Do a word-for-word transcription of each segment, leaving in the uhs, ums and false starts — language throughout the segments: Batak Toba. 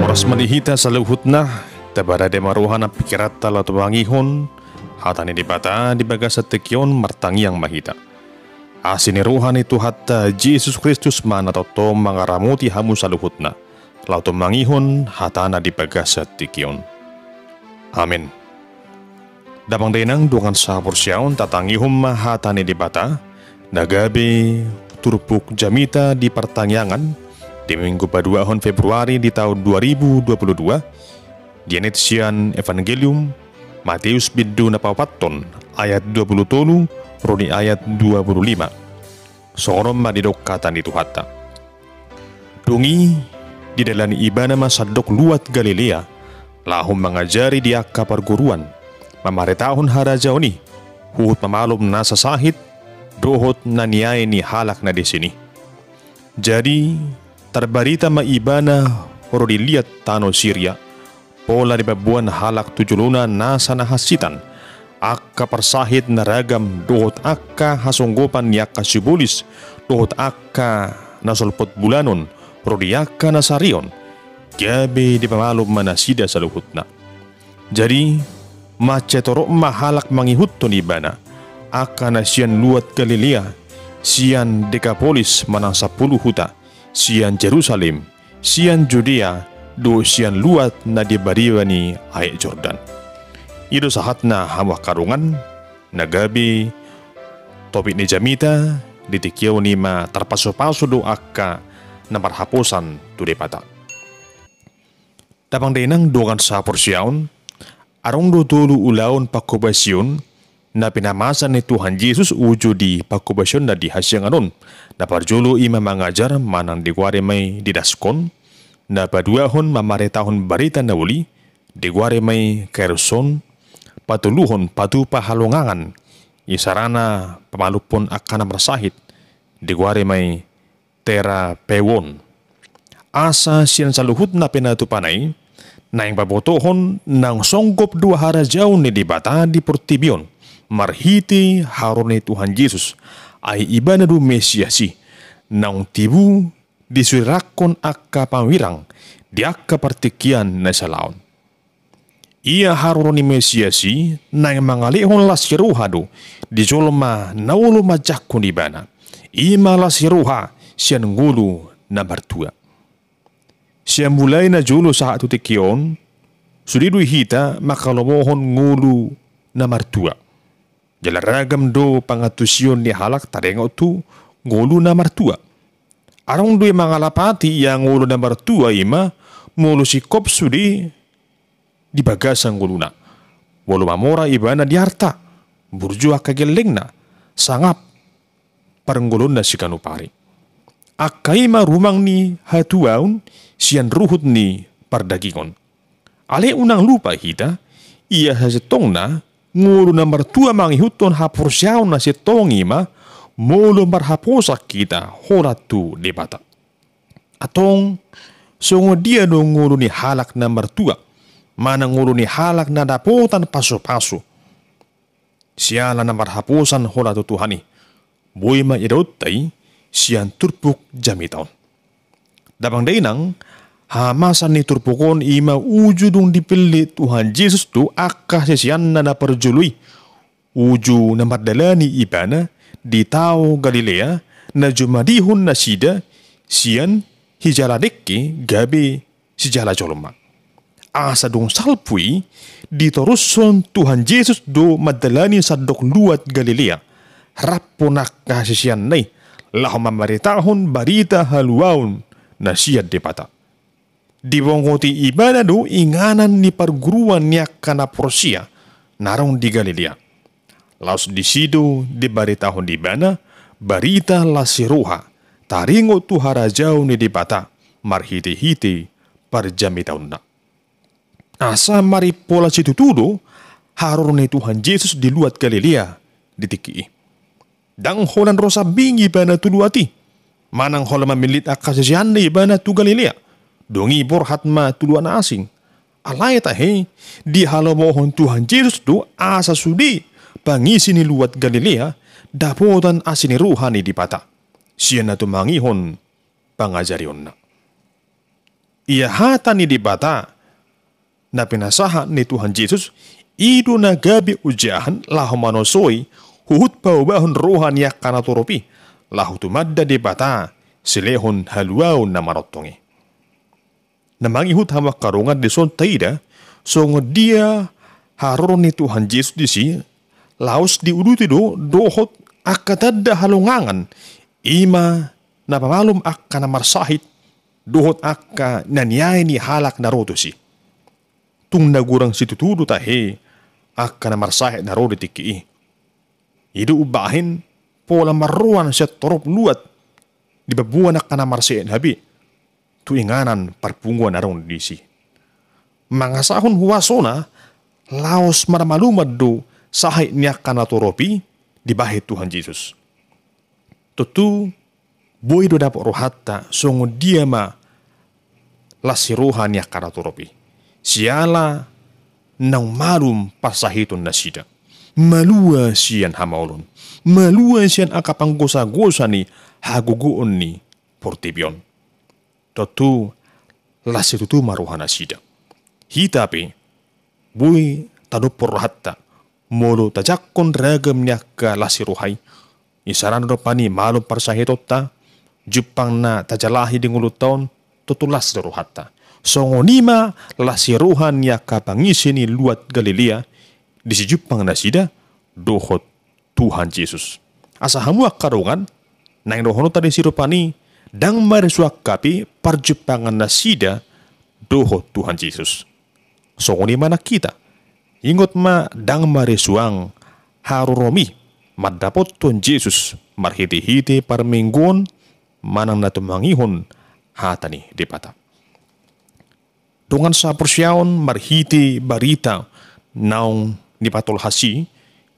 Horas ma di hita saluhutna. Taparade ma roha nang pingkiranta laho tumangihon hata ni Debata di bagasan tingki on. Martangiang ma hita. Asi ni roha ni Tuhanta Jesus Kristus ma na tongtong mangaramoti hamu saluhutna laho tumangihon hatana di bagasan tingki on. Amen. Damang dainang dongan sahaporseaon, tatangihon ma hata ni Debata na gabe turpuk jamita di partangiangan di minggu paduahon Februari di taon dua ribu dua puluh dua, dienet sian Evangelium Mateus bindu na paopathon ayat dua puluh tolu ro di ayat dua puluh lima. Songon on ma didok hata ni Tuhanta. Dung i didalani ibana ma sandok luat Galilea, laho mangajari di angka parguruan, mamaritahon harajaon i, huhut mamalum nasa sahit dohot na niae ni halak na disi i. Jadi tarbarita ma ibana ro di liat tano Siria, pola dipaboan halak tu jolona nasa na hansitan, angka parsahit na ragam dohot angka hasonggopan ni angka sibolis dohot angka na solpot bulanon ro di angka na sarion, gabe dipamalum ma nasida saluhutna. Jadi mansai torop ma halak mangihuthon ibana, angka na sian luat Galilea, sian Dekapolis manang sampulu huta, sian Jerusalem, sian Judea, dohot sian luat na di bariba ni Aek Jordan. I do sahatna hamu angka dongan, na gabe topik ni jamita di tingki on, i ma tarpasupasu do angka na marhaposan tu Debata. Damang dainang dongan sahaporseaon, adong do tolu ulaon panghobasion na pinamasa ni Tuhan Jesus uju di panghobasionna di hasiangan on. Na parjolo i ma mangajar manang digoari ma i didaskon, na paduahon mamaritahon barita na uli, digoari ma i kherson, patoluhon patupa halongangan, isarana pamalumhon angka na marsahit, digoari ma i terapeuon. Asa sian saluhut na pinatupana i, naeng pabotohon naung songgop do harajaon ni Debata di portibi on marhite haroro ni Tuhan Jesus, ai ibana do Mesias i, naung tibu disurirakkon angka pangwirang di angka partingkian na salaon. Ia haroro ni Mesias i naeng mangalehon las ni roha do di jolma na olo manjangkon ibana. I ma las ni roha sian ngolu na martua. Sian mulai na jolo sahat tu tingki on, sude do hita mangkalomohon ngolu na martua. Jala ragam do pangantusion ni halak taringot tu ngolu na martua. Adong do i mangalapati ia ngolu na martua i ma molo singkop sude di bagasan ngoluna. Molo mamora ibana di arta, burju angka gellengna, sangap parngoluonna siganup ari. Angka i ma rumang ni hatuaon sian ruhut ni pardagingon. Alai unang lupa hita, ia sasintongna ngolu na martua mangihuthon haporseaon na sintong i ma molo marhaposan hita holan tu Debata. Antong, songon dia do ngolu ni halak na martua, manang ngolu ni halak na dapotan pasupasu siala na marhaposan holan tu Tuhan i? Boi ma idaonta i sian turpuk jamita on. Damang dainang, hamamasa ni turpuk on i ma uju dung dipillit Tuhan Jesus tu angka siseanna na parjolo i, uju na mardalani ibana di tao Galilea, na jumadihon nasida sian sijala dengke gabe sijala jolma. Asa dung salpu i, ditorushon Tuhan Jesus do mandalani sandok luat Galilea, rap dohot angka siseanna i, laho mamaritahon barita haluaon na sian Debata. Dibongoti ibana do inganan ni parguruan ni angka na porsea na adong di Galilea. Laos disi do dibaritahon ibana barita las ni roha taringot tu harajaon ni Debata marhitehite parjamitaonna. Asa marimpola situtu do haroro ni Tuhan Jesus di luat Galilea di tingki i. Ndang holan ro sambing ibana tu luat i, manang holan mamillit angka siseanna ibana tu Galilea, dung i borhat ma tu luat na asing. Alai tahe, dihalomohon Tuhan Jesus do asa sude pangisi ni luat Galilea dapotan asi ni roha ni Debata sian na tumangihon pangajarionna. Ia hata ni Debata na pinasahat ni Tuhan Jesus, i do na gabe ojahan laho manosoi huhut paubahon roha ni angka natorop i, laho tumanda Debata silehon haluaon na manongtong i. Na mangihut hamu angka dongan, dison taida songon dia haroro ni Tuhan Jesus disi, laos diuduti do dohot angka tanda halongangan, i ma na pamalum angka na marsahit dohot angka na niae ni halak na ro tusi. Tung na godang situtu do tahe angka na marsahit na ro di tingki i. I do umbahen pola marroan sian torop luat di paboa angka na marsahit na be tu inganan parpunguan na adong disi. Mangasahon huasona laos marmaluman do sahit ni angka natorop i dibahen Tuhan Jesus. Tontu boi do dapot rohanta songon dia ma las ni roha ni angka natorop i, siala naung malum parsahiton nasida, malua sian hamaolon, malua sian angka panggosagosa ni hagogoon ni portibi on. Tontu las situtu ma roha nasida. Hita pe boi tadophon rohanta molo tajangkon ragam ni angka las ni roha i. Isarana do pani malum parsahitonta, jumpang na tajalahi di ngolunta on, tontu las do rohanta. Songon i ma las ni roha ni angka pangise ni luat Galilea di sijumpang nasida dohot Tuhan Jesus. Asa hamu angka dongan, naeng dohononta disi rupani, ndang marisuang hape parjumpangan nasida dohot Tuhan Jesus. Songon i ma nang hita. Ingot ma, ndang marisuang haroromi mandapothon Jesus marhitehite parmingguon manang na tumangihon hata ni Debata. Dongan saporseaon, marhite barita naung nipatolhas i,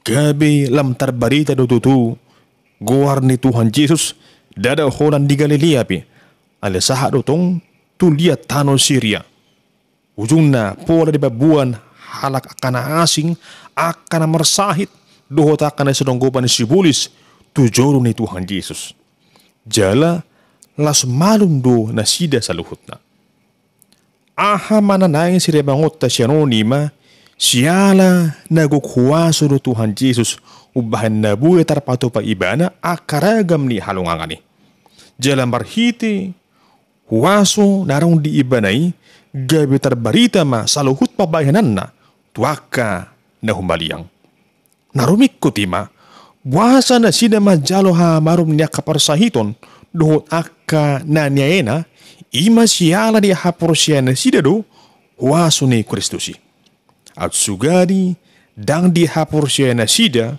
gabe lam tarbarita do tutu goar ni Tuhan Jesus, ndada holan di Galilea pe, alai sahat do tong tu liat tano Siria. Ujungna pola dipaboan halak angka na asing, angka na marsahit, dohot angka na sinonggopan sibolis tu jolo ni Tuhan Jesus. Jala las malum do nasida saluhutna. Aha ma na naeng sirimangonta sian on? I ma siala na gok huaso do Tuhan Jesus umbahen na boi tarpatupa ibana angka ragam ni halongangan i. Jala marhite huaso na adong di ibana i, gabe tarbarita ma saluhut pambahenanna tu angka na humaliang. Na rumingkot i ma, boasa nasida manjalo hamaolon ni angka parsahiton dohot angka na niaena? I ma siala dihaporseai nasida do huaso ni Kristus i. Aut sugadi ndang dihaporseai nasida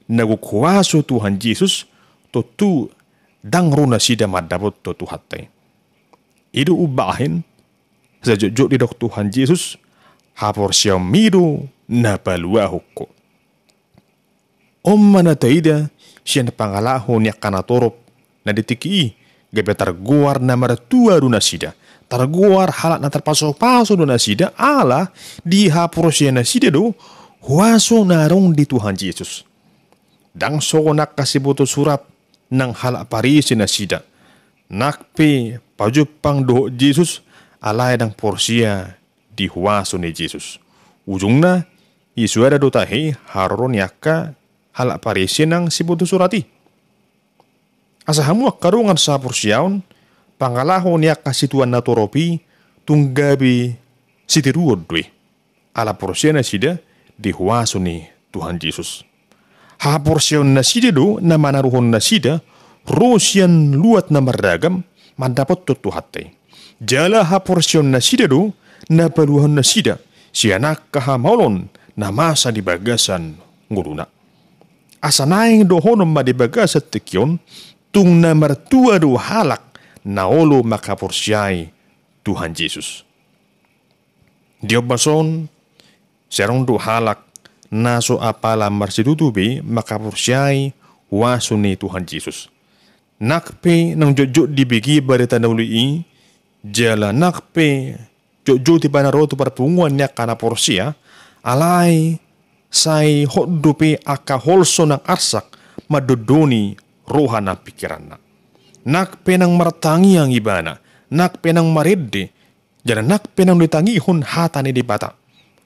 na gok huaso Tuhan Jesus, tontu ndang ro nasida mandapothon Tuhanta i. I do umbahen sai jotjot didok Tuhan Jesus, haporseaonmi do na paluahon ho. On ma na taida sian pangalaho ni angka natorop na di tingki i, gabe targoar na martua do nasida, targoar halak na tarpasupasu do nasida, ala dihaporseai nasida do huaso na adong di Tuhan Jesus. Ndang songon angka siboto surat nang halak Parise nasida, nang pe pajumpang dohot Jesus, alai ndang porsea di huaso ni Jesus. Ujungna, isuada do tahe haroro ni angka halak Parise nang siboto surat i. Asa hamu angka dongan saporseaon, pangalaho ni angka situan natorop i tung gabe sitiruon do i, ala porsea nasida di huaso ni Tuhan Jesus. Haporseaon nasida do na manaruhon nasida ro sian luat na marragam mandapothon Tuhanta i. Jala haporseaon nasida do na paluahon nasida sian angka hamaolon na masa di bagasan ngoluna. Asa naeng dohonon ma di bagasan tingki on, tung na martua do halak na olo manghaporseai Tuhan Jesus. Di ombas on, sai adong do halak na so apala marsitutu be manghaporseai huaso ni Tuhan Jesus. Nang pe naung jotjot dibege barita na uli i, jala nang pe jotjot ibana ro tu parpunguan ni angka na porsea, alai sai hot dope angka holso nang arsak mandondoni roha nang pingkiranna. Nang pe naung martangiang ibana, nang pe naung marende, Jala nang pe naung ditangihon hata ni Debata,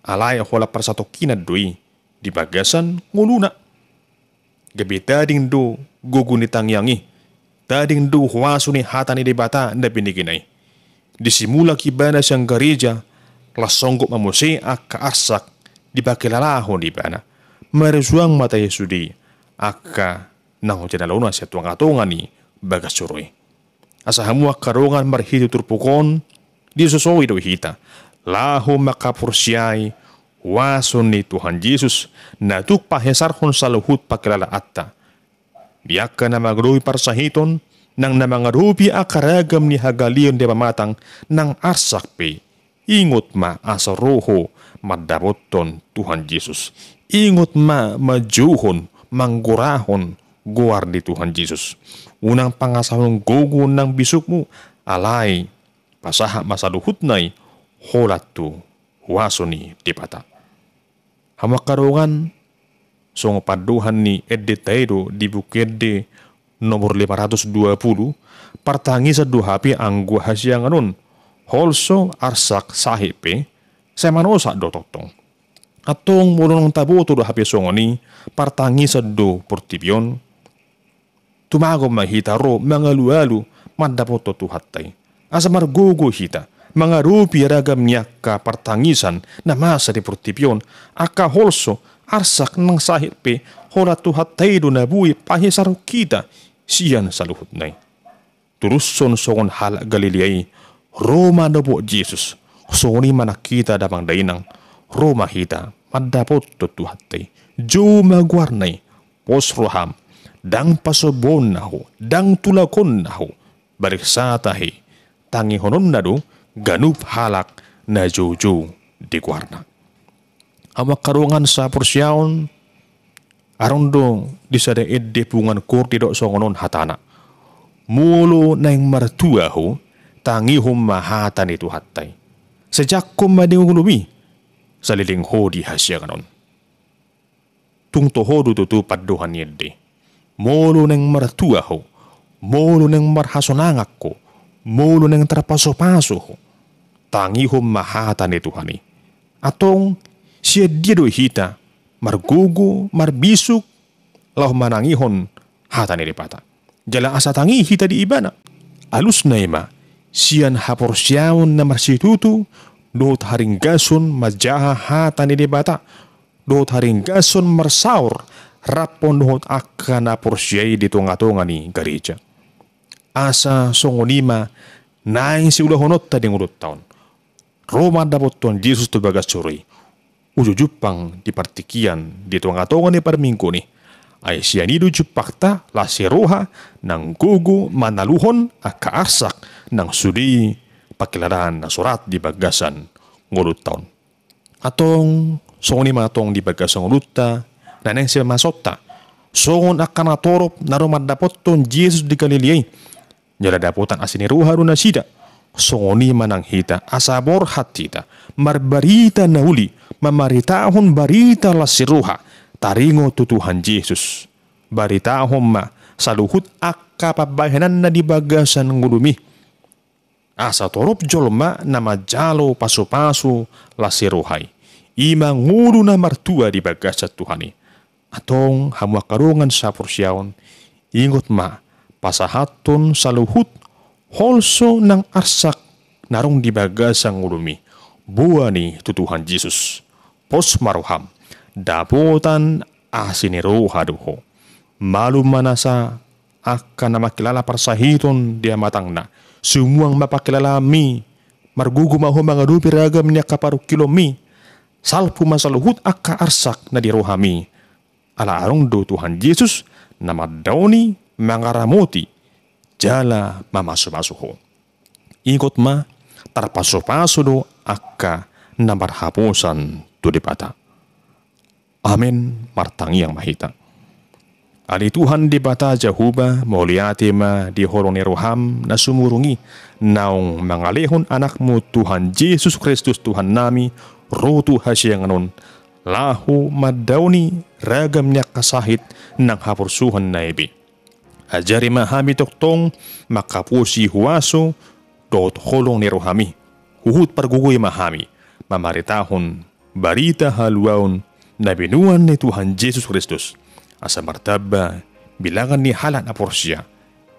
alai holan parsatongkinan do i di bagasan ngoluna. Gabe tading do gogo ni tangiang i, tading do huaso ni hata ni Debata na binegena i. Disimulak ibana sian gareja, laos songgop ma muse angka arsak dipakilalahon ibana. Marsuang ma tahe sude angka naung jinalona sian tongatonga ni bagas joro i. Asa hamu angka dongan, marhite turpuk on disosoi do hita laho manghaporseai huaso ni Tuhan Jesus na tuk pahesarhon saluhut pangkilalaanta. Di angka na mangadopi parsahiton nang na mangadopi angka ragam ni hagaleon di pamatang nang arsak pe, ingot ma asa ro ho mandapothon Tuhan Jesus. Ingot ma manjouhon, manggorahon goar ni Tuhan Jesus. Unang pangasahon gogo nang bisukmu, alai pasahat ma saluhutna i holan tu huaso ni Debata. Hamu angka dongan, songon pandohan ni endenta i do di Buku Ende nomor lima ratus dua puluh, partangisan do hape anggo hasiangan on. Holso, arsak, sahit pe, sai manosak do tongtong. Antong molo naung taboto do hape songon i, partangisan do portibi on, tumagon ma hita ro mangalualu mandapothon Tuhanta i. Asa margogo hita mangadopi ragam ni angka partangisan na masa di portibi on, angka holso, arsak nang sahit pe, holan Tuhanta i do na boi pahesaron hita sian saluhutna i. Turushon songon halak Galilea i, ro ma dapot Jesus. Songon i ma nang hita damang dainang, ro ma hita mandapothon Tuhanta i. Jou ma goarna i. Pos roham, ndang pasombuonna ho, ndang tulakonna ho. Bariksa tahe, tangihononna do ganup halak na joujou di goarna. Hamu angka dongan sahaporseaon, adong do di sada ende punguan Kur didok songon on hatana: Molo naeng martua ho, tangihon ma hata ni Tuhanta i. Sai jangkon ma di ngolumi saleleng ho di hasiangan on. Tung toho do tutu pandohan ni ende. Molo naeng martua ho, molo naeng marhasonangan ho, molo naeng tarpasupasu ho, tangihon ma hata ni Tuhan i. Antong sian dia do hita margogo, marbisuk laho manangihon hata ni Debata? Jala asa tangi hita di Ibana. Alusna i ma sian haporseaon na marsitutu dohot haringgason manjaha hata ni Debata, dohot haringgason marsaor rap dohot angka na porsea i di tongatonga ni gareja. Asa songon i ma naeng siulahononta di ngolunta on. Ro mandapothon Jesus tu bagas joro i, uju jumpang di partingkian di tongatonga ni parmingguon i. Ai sian i do jumpangta las ni roha nang gogo manaluhon angka arsak nang sude pangkilalaan na so rap di bagasan ngolunta on. Antong songon i ma tong di bagasan ngolunta na naeng sipamasonta, songon angka na torop na ro mandapothon Jesus di Galilea i. Jala dapotan asi ni roha do nasida. Songon i ma nang hita, asa borhat hita marbarita na uli, mamaritahon barita las ni roha taringot tu Tuhan Jesus. Baritahon ma saluhut angka pambahenanna di bagasan ngolumi. Asa torop jolma na manjalo pasupasu las ni roha i, i ma ngolu na martua di bagasan Tuhan i. Antong hamu angka dongan sahaporseaon, ingot ma pasahathon saluhut holso nang arsak na adong di bagasan ngolumi, boan i tu Tuhan Jesus. Pos ma roham, dapotan asi ni roha do ho. Malum ma nasa angka na mangkilala parsahiton di hamatangna. Sumuang ma pangkilalaanmi, margogo ma ho mangadopi ragam ni angka parungkilonmi. Salpu ma saluhut angka arsak na di rohami. Ala adong do Tuhan Jesus na mandaoni, mangaramoti jala mamasumasu ho. Ingot ma, tarpasupasu do angka na marhaposan tu Debata. Amen. Martangiang ma hita. Ale Tuhan Debata Jahowa, mauliate ma di holong ni roham na sumurung i, naung mangalehon Anakmu Tuhan Jesus Kristus Tuhannami ro tu hasiangan on, laho mandaoni ragam ni angka sahit nang haporsuhon na ebe. Ajari ma hami tongtong manghaposi huaso dohot holong ni rohami. huhut pargogoi ma hami mamaritahon barita haluaon na binoan ni Tuhan Jesus Kristus, asa martamba bilangan ni halak na porsea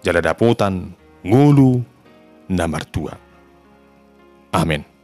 jala dapotan ngolu na martua. Amen.